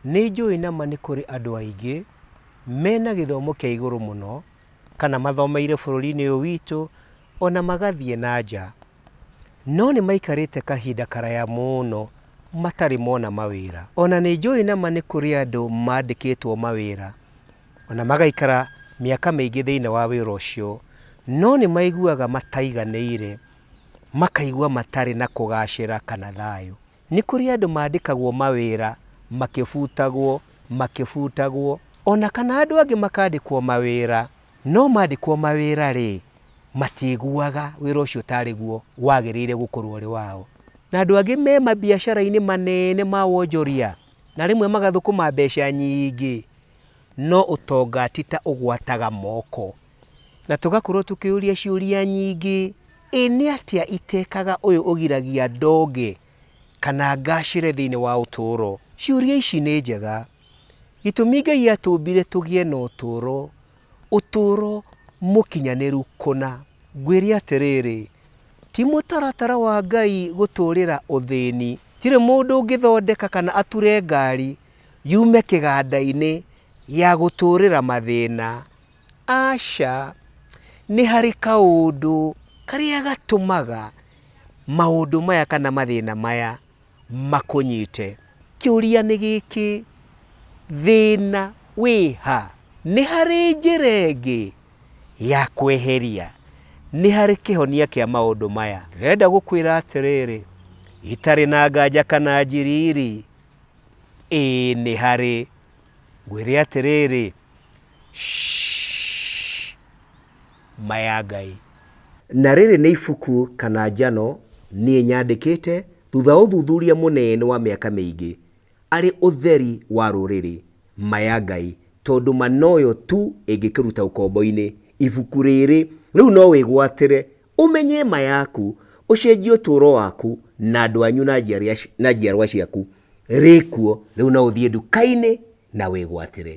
Nĩ njũĩ na ma nĩ kũrĩ andũ aingĩ mena gĩthomo kĩa igũrũ mũno kana mathomeire bũrũri-inĩ ũyũ witũ ona magathiĩ na nja, no nĩ maikarĩte kahinda karaya mũno matarĩ mona mawĩra. Ona nĩ njũĩ na ma nĩ kũrĩ andũ mandĩkĩtwo mawĩra ona magaikara mĩaka mĩingĩ thĩinĩ wa wĩra ũcio, no nĩ maiguaga mataiganĩire, makaigua matarĩ na kũgacĩra kana thayũ. Nĩ kũrĩ andũ mandĩkagwo mawĩra makĩbutagwo, makĩbutagwo, o na kana andũ angĩ makandĩkwo mawĩra, no mandĩkwo mawĩra-rĩ, matiiguaga wĩra ũcio tarĩ guo wagĩrĩire gũkorwo ũrĩ wao. Na andũ angĩ me mabiacara-inĩ manene ma wonjoria, na rĩmwe magathũkũma mbeca nyingĩ, no ũtonga ti ta ũgwataga moko. Na tũgakorwo tũkĩũria ciũria nyingĩ, ĩ nĩ atĩa itekaga ũyũ ũgiragia ndonge kana ngacĩre thĩinĩ wa ũtũũro? Ciũria ici nĩ njega. Gĩtũmi Ngai atũmbire tũgĩe na ũtũũro, ũtũũro mũkinyanĩru kũna. Ngwĩre atĩrĩrĩ, ti mũtaratara wa Ngai gũtũũrĩra ũthĩni. Tirĩ mũndũ ũngĩthondeka kana ature ngari yume kĩganda-inĩ ya gũtũũrĩra mathĩna. Aca, nĩ harĩ kaũndũ karĩa gatũmaga maũndũ maya kana mathĩna maya makũnyite. Kĩũria nĩ gĩkĩ, thĩna wĩha? Nĩ harĩ njĩra ĩngĩ ya kweheria? Nĩ harĩ kĩhonia kĩa maũndũ maya? Ndĩrenda gũkwĩra atĩrĩrĩ, itarĩ na nganja kana njiriri, ĩĩ nĩ harĩ. Ngwĩre atĩrĩrĩ, Shh! Ma ya Ngai. Na rĩrĩ nĩ ibuku kana njano niĩ nyandĩkĩte thutha wa ũthuthuria mũnene wa mĩaka mĩingĩ arĩ ũtheri wa rũrĩrĩ, ma ya Ngai, tondũ ma noyo tu ĩngĩkĩruta ũkombo-inĩ. Ibuku rĩrĩ rĩu no wĩgwatĩre ũmenye ma yaku, ũcenjie ũtũũro waku na andũ anyu na njiarwa ciaku. Rĩkuo, rĩu no ũthiĩ nduka-inĩ na wĩgwatĩre.